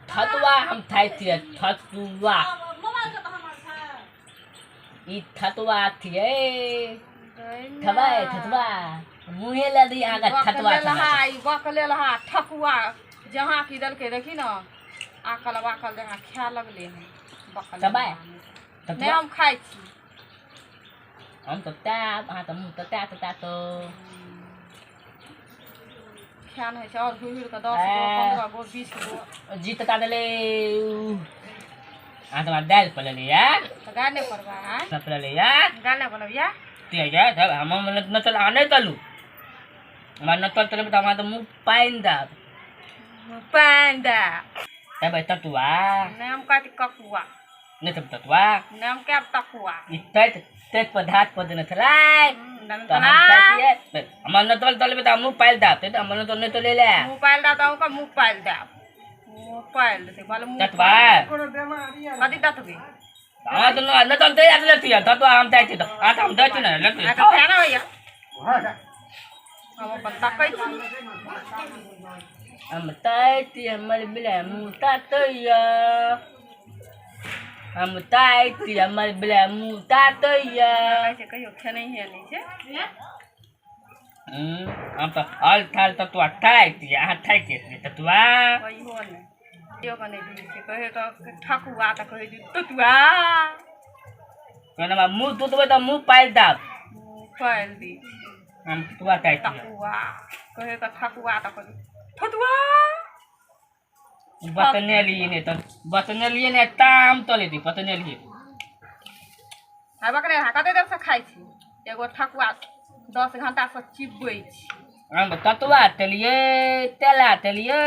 थतुआ हम खाइ छियै थतुआ। ई थतुआ थियै, खेबै थतुआ? मुँहे लए दी अहाँके थतुआ। ई बकलेल हा ठकुआ जहाँ की देलकै, देखी ने, आकल बाकल जहाँ खाय लगले हन। बकलेल खेबै नहि, हम खाइ छी। हम तऽ ताब अहाँ तऽ मुँह तऽ ता तऽ ता तो खाय नहि होइ छै। आओर घुरि घुरि कऽ 10 गो, 15 गो, 20 गो। जी तता देले। अहाँ तऽ हमरा दालि पलेलियै। तऽ गाय नहि पड़बै? आँय, पलेलियै। गाय नहि बनबियै? किया सब हम नचल? अहाँ नहि तलू, हमरा नचल तलबै तऽ हमरा तऽ मुँह पानि देब। पानि दे। खेबै ततुआ? नहि, हम कहै छी ककुआ। नहि खेबै ततुआ? नहि, हम खायब तकुआ। ई तैत तैत पर धात पर देने छलै तऽ हम खाइ। हमर नचल तलबै तऽ मुँह पालि देब। तऽ हमर नचल नहि तले ले। मुँह पालि देब तऽ ओकर मुँह पालि देब। मुँह पालि देतै बल मुँह। ततबा कथी ततबे? अहाँ तऽ नचल दै लेतियै ततुआ। हम दै छी तऽ अहाँ तऽ हम दै छी ने लेतियै। तऽ फेर होइया, हम अपन तकै छी। हम ताति हमर बिला मुँह तातैया। हम ताति हमर बिला मुँह तातैया। छै कहियो खेनैहे नहि छै। हम तऽ अल थाल ततुआ ताति, अहाँ थाकि ततुआ। कहियो नहि, कहियो कऽ नहि बुझै छै। कहै तऽ ठकुआ तऽ कहै छै ततुआ। कहने मुँह दुतबै तऽ मुँह पालि देब। मुँह पालि दी। हम ततुआ ताति। तकुआ कहै तऽ ठकुआ तऽ कहै ठतुआ। बतने लिए ने तऽ बतने लिए ने ताम तले दी बतने लिए। आ बकरे अहाँ कते देरसँ खाइ छी? एगो ठकुआ 10 घंटासँ चिबबै छी। हम ततुआ तेलियै, तेला तेलियै,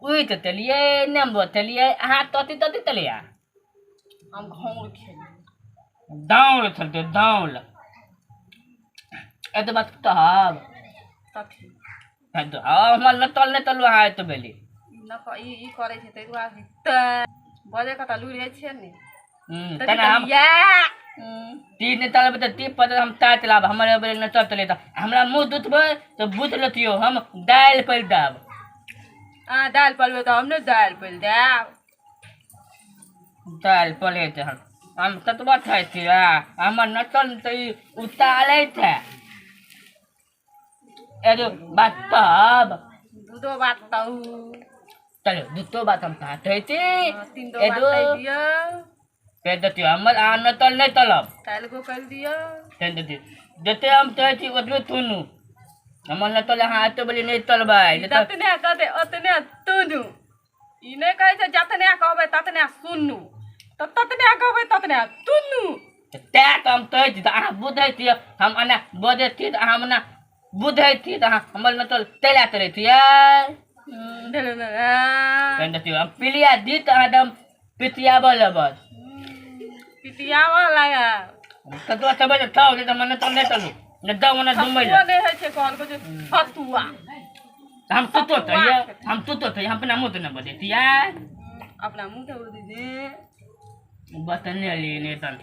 उइत तेलियै, नेम्बो तेलियै। अहाँ तती तती तेलियै। हम घौर खेलियै। दाउल खेलतै दाउल। एते बात कहब। कथी? हमर नतल नहि तलू अहाँ एते बेली। न ई करै छै ताहि दुआरे तऽ बजै के तऽ लुरि होइ छै ने। तेना हम ती नहि तलबै तऽ ती पर हम ता चलाब। हमर बेर नहि चल चले तऽ हमरा मुँह दुतबै तऽ बुझ लेतियौ हम दालि पलि देब। अहाँ दालि पलबै तऽ हम नहि दालि पलि देब। दालि पले हम हम ततबा खाइ छियै। हमर नचल तऽ ई उतारै छै। एगो बात तब दूधो बात तू चलो, दूधो बात हम कहाँ छी। तीन दो बात कहि दियौ। कहि देतियौ हमर अहाँ नचल नहि तलब। चारि गो कहि दियौ। कहि देतियौ, जते हम कहै छी ओतबे सुनू। हमर नचल अहाँ एते बोली नहि तलबै। जतने कहतै ओतने सुनू। ई नहि कहै छै जतने कहबै ततने सुनू, तऽ ततने कहबै ततने सुनू। तैं तऽ हम कहै छी तऽ अहाँ बुझै छियै। हम एना बजै छी तऽ अहाँ ओना बुझै छी तऽ अहाँ हमर नचल तैला करै छियै। देखियौ, हम पिलिया दी तऽ अहाँ एकदम पितियाबऽ लगत। पितियाबऽ लागल। कतबा खेबै तऽ खाउ, नहि तऽ मने तऽ नहि चलू, नहि जाउ ओना घुमै लए। नहि होइ छै, कहलको जे फतुआ। हम तुतो तऽ हम तुतो तऽ हम अपना मुँह तऽ नहि बजै छियै। अपना मुँह के बजै दे। बतने लिए नहि तन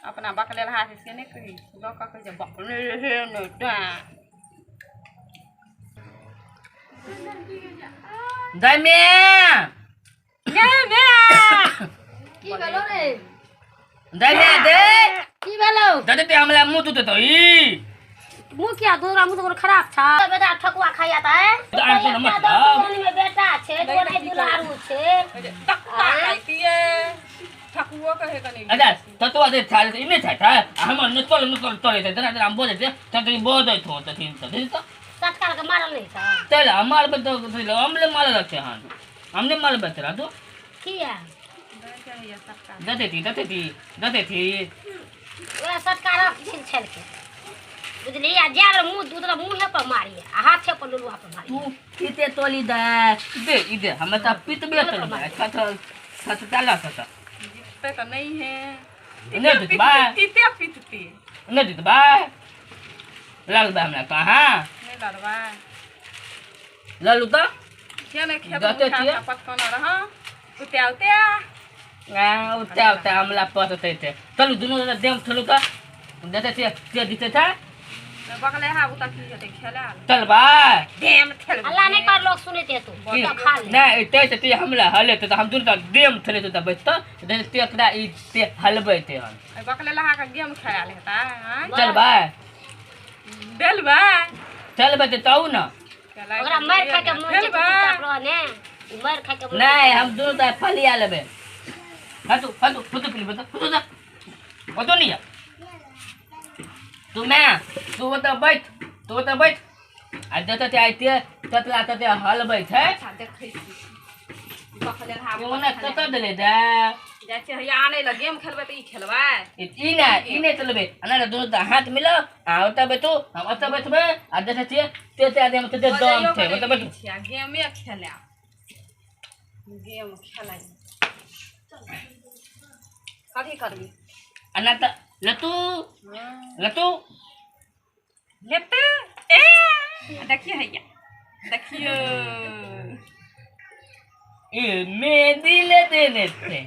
अपना बकलेल हाथ से नहि कहै छै, लऽ कऽ कहै छै बकलेल हे नहि तैं। दैमे की भेलो रे? दैमे दे। की भेलो? दे दे हमरा मुँह तू तो ई मुँह किया तोरा मुँह तो खराब छा बेटा? ठकुआ खाइया त तऽ आर कोनो मतलब? में बेटा छै, तोरे दुलारू छै। तकुआ खाइतियै, ठकुओ कहै कनि। अच्छा, ततवा दे खाय ई नहि खाय छै। हमर नचल नचल चलै छै, जेना जेना हम बजै छियै तते बजैत हो तथिन तथिन तऽ तत्काल के मारल नहि छौ। चल हम मारबै तऽ हम नहि मारल छै हन, हम नहि मारबै तोरा तू। किया? दते थी, दते थी, दते थी। ओकरा सटका रख छिल छलके बुझली, आ जाय बेर मुँह दूध मुँहे पर मारिए आ हाथे पर लुलुआ पर मारिए। तू पीते तोली दे दे ई दे हमे तऽ पीतबे तोली दे छत छत चला छत। जीतते तऽ नहीं है। नहि जीतबै। तीते पीतती। नहि जीतबै, लड़बै हमरा कहाँ? नहि लड़बै। लड़ू तऽ किया नहि खेत जते छियै। पटकना रह उते उते। उते उते हमला पतते थे। चलू दुनू देम, चलू तऽ देते छियै के जीते छै। बकले हा उता की हेतै खेला चलबा देम खेलबै अल्लाह नहीं कर लोग सुनते तू तो खा ले नहीं एते ते हमरा हले त हम दुनू देम खेले त बैठ त ते एकरा ई ते हलबै ते हम बकले लहा के गेम खेलाल हेता। चलबा देलबा चलबे त ताऊ ना ओकरा मार खा के मन जे चुपचाप रह ने मार खा के नहीं हम दुनू त फलिया लेबे। हटू हटू फुतू पिली बता फुतू जा बतो नहीं तू मैं तू ओत बैठ तू ओत बैठ आ जत ते आइते ततला तते हलबै छै। अच्छा देखै छी बकले लहा ओना कत देले दे जाइ छै हैया आनै ल गेम खेलबै त ई खेलबै ई ना ई नै चलबै अना दुनू त हाथ मिला आ ओत बैठू हम ओत बैठबै आ देखै छियै ते ते आदमी ते दम छै ओत बैठू गेमे खेला गेम खेलै कथी करबी अना त लतू लतू लेते ए देखिए हैया देखियो ए मेहंदी ले देने थे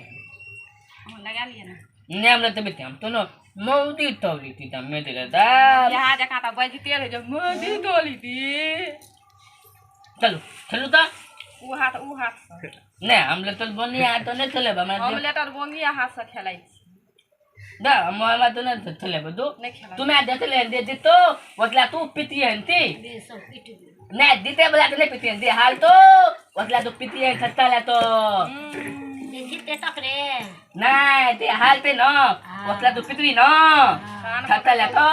हम लगा लिए ना नहीं हम लेते बेटे हम तो ना मौदी तौली थी तब मेहंदी लेता यहाँ जका त बजते रहे जो मौदी तौली थी। चलो चलो ता उ हाथ से नहीं हम लेते बनिया तो नहीं चले हम लेटर बोंगिया हाथ से खेलै छी दा हम तो नहीं चले दो नहीं खेला तुम्हें देते ले दे तो बतला तू पीती है ती सब पीट नहीं दीते बोला तो नहीं पीती है दे हाल तो बतला तू पीती है खट्टा ले तो जीते तक रे नहीं ते हाल पे ना बतला तू पीती ना खट्टा ले तो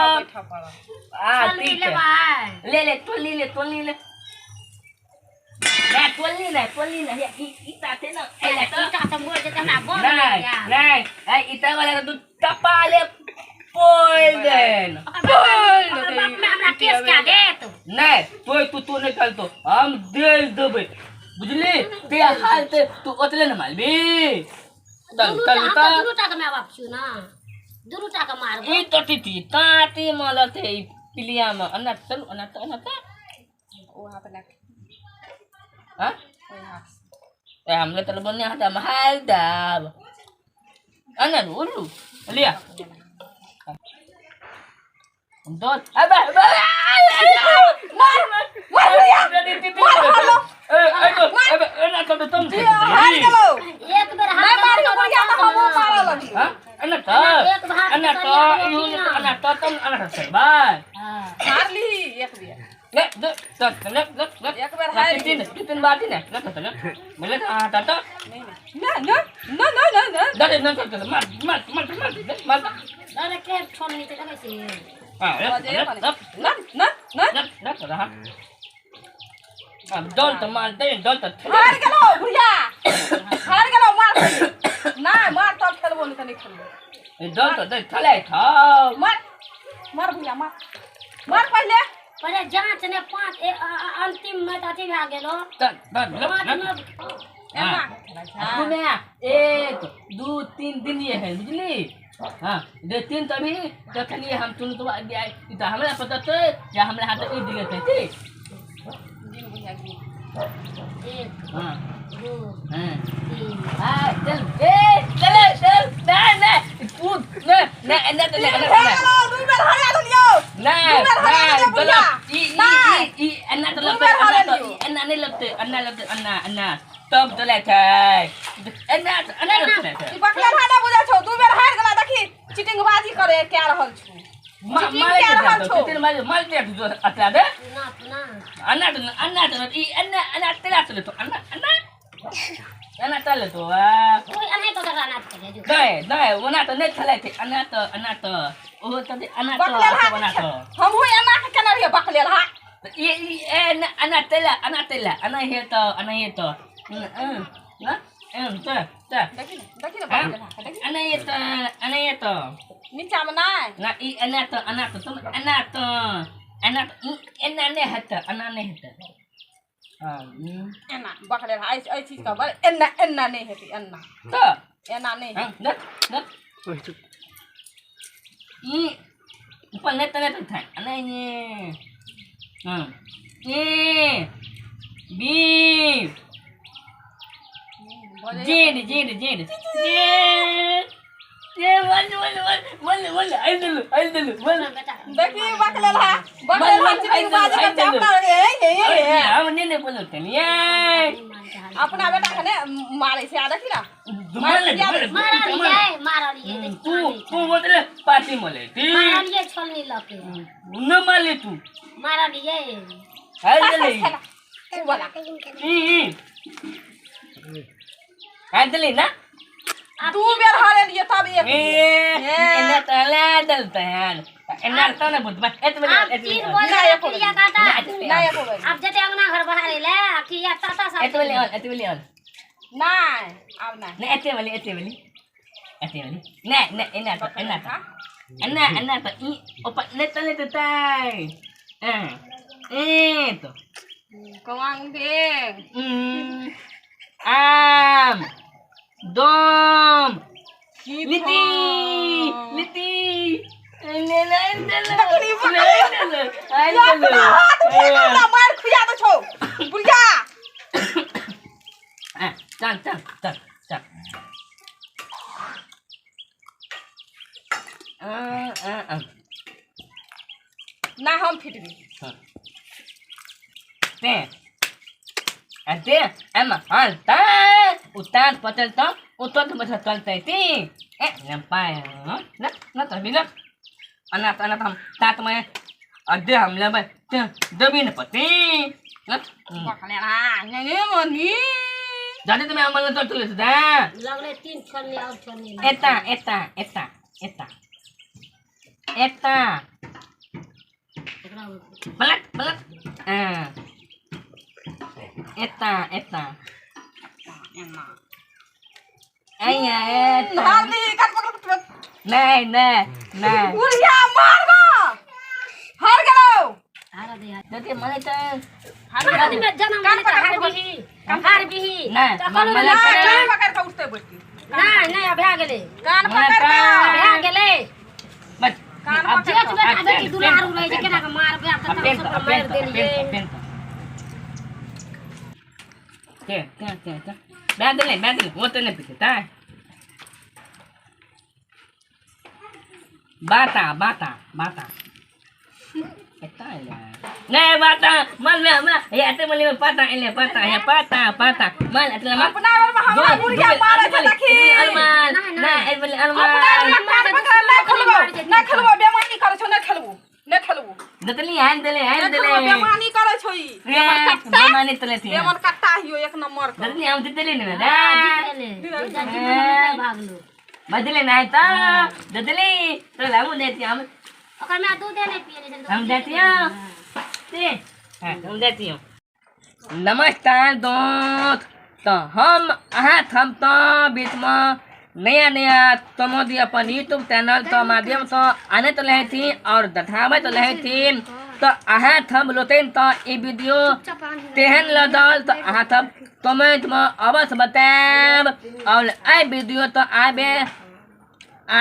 आ ठीक ले भाई ले ले तो ले ले तो ले ले ना तोली ना तोली ना ई ई ताते ना ए ले तो त मोर जे हमरा बोल नहीं नहीं ए इता वाला तो टपा ले पोल देन बोल बाप में हमरा केस क्या देत नहीं तोय तू तू नहीं चल तो हम दिल देबे बुझली ते हाल ते तू ओतले न मालबी चल चल ता दुनु टा के my बाप छु ना दुनु टा के मारबो ई तो टीटी ताती मालते ई पिलिया में अन्ना चल अन्ना अन्ना ओ हाथ लग हां ए हमले तल बन्ने हाथ हम हाल दाब अन्ना उल्लू लिया दो अबे अबे मार मार भैया मार हलो ए ए तो अबे अन्ना तो तुम हार गेलो एक बेर हाथ नहीं मारी भैया त हमहु मारऽ लगली हां अन्ना तो अन्ना तो you अन्ना तो तुम अन्ना तो बाय हार ली एक बेर ले ले चल ले ले ले एक बेर हार तीन तीन बार ना ले चल ले हां ता ना ना ना ना ना ना दे ना चल मार मार मार मार मार अरे के छोड़नी ते लगै छै हां ले ना ना ना ना ना हां अब डोल तो मार दे डोल तो हार गेलो भैया हार गेलो मार ना मार तब खेलबो नहीं त नहीं खेलबो डोल तो दे चले था मार मार भैया मार मार पहिले पहिले जांच ने पांच अंतिम में त अथी भए गेलो चल चल एना एक दो तीन दिन ये है बुझली हाँ दे तीन तभी जखनी हम तुम तो तो हमरा पता तो या हमरा हाथ ई दिले थे ठीक दिन भैया दिन एक हां दो हां तीन हां चल ए चल चल ना ना तू ना ना ना ना गेलो दुई बेर हरा देलियो ना ना भैया ई ई ई अन्ना तो लगते अन्ना तो अन्ना नहीं लगते अन्ना लगते अन्ना अन्ना तब चले छै अन्ना अन्ना लगते ई बकला भाड़ा बुझै छौ दुई बेर हार गेला देखी चीटिंगबाजी करे के रहल छु मारे के मारे मारे दे जो अतला दे ना ना अन्ना तो अन्ना तो ई अन्ना अन्ना तेला चले तो अन्ना अन्ना अन्ना चले तो कोई अन्ना तो कराना चले जो नहीं नहीं ओना तो नहीं चले थे अन्ना तो ओ तो अन्ना तो ओना तो हमहु अन्ना के केना रहिए बकलेल हा ई ई अन्ना अन्ना तेला अन्ना हे तो अन्ना हे तो ना एम त त देखी देखी ना बकलेल हा देखी अन्ना हे तो अन्ना हे तो नीचा में नहीं ना ई अन्ना तो तुम अन्ना तो अन्ना तो अन्ना नहीं हत अन्ना नहीं हत हां एना बकलेल हा ऐ चीज का बड़ एना एना नहीं हेती एना त एना नहीं हां न न ई ऊपर नहीं तने तो था अन्ना ये हां A B Z Z Z Z A one one one one one आइ देलु आइ देलु वन। बेटा। देखी बकलेल हा, बकलेल हा, चिटिंग बाजी कर छै अपना। ए ए ए, हम ने ने बोलो तनिए। अपना बेटा के ने मारै छै, आ देखी ना। मारलियै मारलियै। तू तू बोतले पार्टी मले ती। मारलियै छोलनी लके। न माले तू। मारलियै। हाल देले। तू वाला। ई हाल देले ना। दू बेर हारेलियै तब एक। ए एना तले दलते हैं एना तो ने बुद्धमा एत बले आब एत। तीन बोल ना एको क्रिया काटा। ना एको बेर। आब जते अंगना घर बहारे ले किया ताता सब। एत बले एत बले। नहि, आब नहि। ने एते बले एते बले एते बले ने ने एना तो एना तो एना एना तो ई ओप ने तले तो ताई ए तो कवांग देंग। आम दम की लिटी लिटी ले ले ले ले ले अपना हाथ उठा के हमरा मार खुआ दे छौ बुढ़िया। चल चल चल चल आ आ आ। ना हम फिटबी। ते अते एमा हाल ता उतान पचल त उतन बस चलते ती ए लंपाय न न त बिना अना अना हम तात में अदे हम लेबै ते दबी न पति न। बकले हा नहीं नहीं मनी। जाने तुम्हें अमल तो चले दा। लगले तीन छोलनी और छोलनी। एता एता एता एता एता पलट पलट आ एता एता एना आया एता। हार दी काट पकड़। नहीं नहीं नहीं। बुढ़िया मारबा, हार गेलौ। हारा दे। जति मलाई त हार हार गेलौ। दे जनम कान मिले त पकड़ हार के बिही हार बिही। नहीं, तऽ कहलहुँ मलाई ने, त- कान पकड़ के उठते बैठती। नहि नहि, आब भए गेलै। कान मलाई पकड़ के। त- भए गेलै। बस। कान अब पकड़ जेठ के। बेटा बेटी दुलारू रहै छै, केना के मारबै आब तऽ। पेन सबके पेन मारि देलियै। पेन के के के के बैठ ले बैठ ले वो तो नहीं पीते ता बाता बाता बाता एता ले नहीं बाता मल में हमरा ये एते मल में पाता एले पाता है पाता पाता मल एते मल। अपना बेर में हमरा बुढ़िया मारै छै देखी। अलमाल ना ए बोले अपना अलमाल। बेर में कान पकड़ नहि खेलबौ, नहि खेलबौ, बेमानी करै छौ, नहि खेलबौ, नहि खेलबौ। दतली हान देले हान नहि देले। खेलबौ, बेमानी करै छौ ई। बेमन कट्टा। बेमानी तले थी। बेमन कट्टा हियो एक नंबर के। दतली हम दतली ने दा। जीत गेलै। जीत गेलै, भागलो। बदले नहीं तो दतली तो लामू देती हम। ओकर माय दूधे नहि पियने छलै। हम देती हूँ ते हाँ हम देती हूँ। नमस्कार दोस्त, तो हम अहाँ थम तो बीचमे नया नया तमोदी अपन यूट्यूब चैनल तो माध्यम से आनैत रहे थी और देखाबैत रहे थी। तो अहाँ थम लोतनि तो ई वीडियो तेहन लगल तो अहाँ सब कमेंटमे अवश्य बतायब और एहि वीडियो तो आबे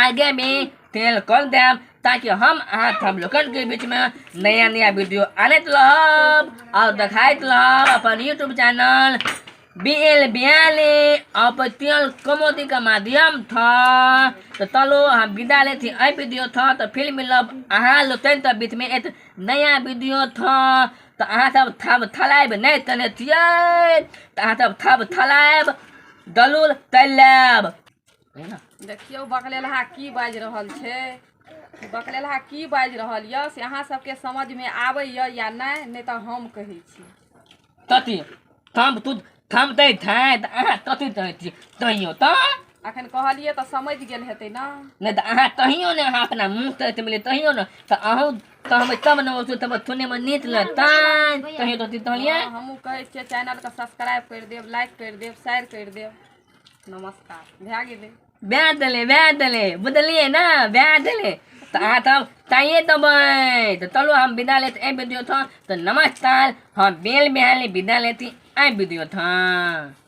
आगे भी तेल कर देब ताकि हम अहाँ सब लोगन के बीच में नया नया वीडियो आनैत रहब और देखाइत रहब अपन यूट्यूब चैनल बी एल बियाली और तेल कमोदी के माध्यम था। तो चलो हम विदा लेती एहि वीडियो था तो फिर मिलब अहाँ लोकनि तो बीच में एक नया वीडियो था। तो अहाँ सब थब थलायब नहीं तने थियै तो अहाँ सब थब थलायब दलूल तैलाब। देखियौ बकलेलहा की बाजि रहल छै, बकलेलहा की बाजि रहल यऽ से अहाँ सबके समझमे आबैए या नहि? नहि तऽ हम कहै छी। तति थम तू थम दै थाय तऽ अहाँ तति दै छी तहियो तऽ। अखन कहलियै तऽ समझि गेल हेतै ने। नहि तऽ अहाँ तहियो ने अहाँ अपना मुँह से मिले तहियो ने तऽ अहूँ तऽ हम तब ने ओसु तब थुनेमे नीत लताय तहियो तति तहिया। हमहूँ कहै छियै चैनलके सब्सक्राइब करि देब, लाइक करि देब, शेयर करि देब। नमस्कार, भए गेलै। भए देलै भए देलै बुझलियै ने भए देलै तऽ अहाँ सब ताइए देबै। तऽ चलू हम विदा लेते एहि वीडियो था। तऽ नमस्कार, हम बेल बिहाली विदा लेती एहि वीडियो था।